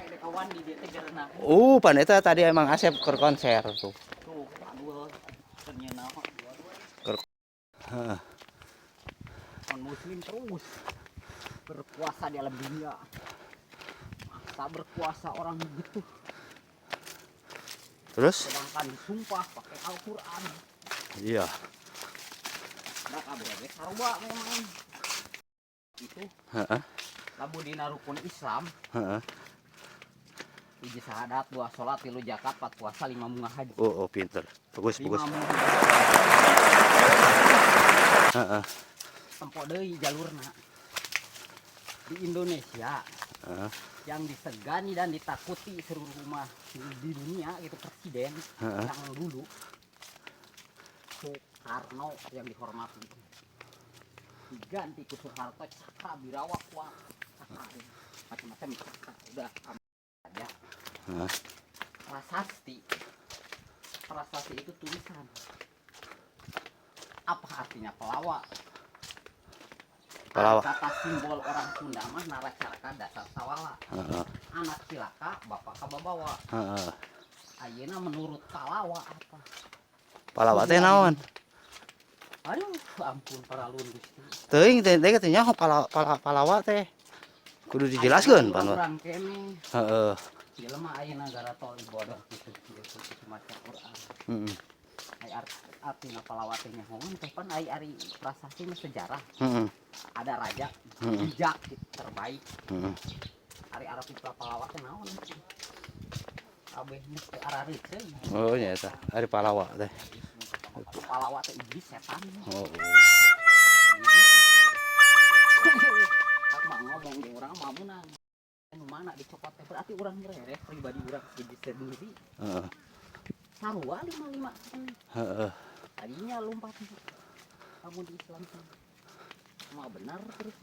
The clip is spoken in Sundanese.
Kawan di dieu teh gerenah. Pan eta tadi emang Asep keur konser tuh. Tuh, aduh, ternyata Keur. Heeh. Non muslim terus berkuasa di alam dunia. Masa berkuasa orang gitu? Terus? Sedangkan disumpah pakai Al-Quran. Iya. Da kabeh sarua memang itu. Lamun dina rukun Islam, hiji syahadat, dua sholat, tilu zakat, empat puasa, lima munggah haji. Oh, pinter. Bagus, lima bagus. Munggah. Tempo deui jalurna di Indonesia yang disegani dan ditakuti seluruh umat di dunia gitu, presiden yang dulu Soekarno yang dihormati, diganti ke Soeharto, Cakra Birawa kuat, Cakra macam-macam, Cakra udah aja. Prasasti, prasasti itu tulisan. Apa artinya pelawa? Palawa. Kata simbol orang Sunda mah naracaraka dasar sawala, anak cilaka bapak kababawa. Ayeuna menurut Palawa apa? Palawa teh naon? Aduh, ampun paralun Gusti. Teuing teh teh teh nyaho pala, pala, palawa teh. Kudu dijelaskeun pan. Urang kene. Jelema ayeuna gara tol bodoh gitu gitu gitu maca Quran. Ai artina palawa teh nyahoan teh pan ai ari prasasti mah sejarah. Ada raja bijak gitu, terbaik. Ari Arab palawa teh naon? Kabeh teh arareuceun. Oh nya eta, ari palawa teh. Palawa teh iblis, setan. Oh. Aku mah ngomong di urang mah menang. Nu mana dicopot teh berarti urang ngerereh pribadi urang sendiri sendiri. Sarua lima lima. Tadinya lompat kamu di Islam teh. Mah benar terus.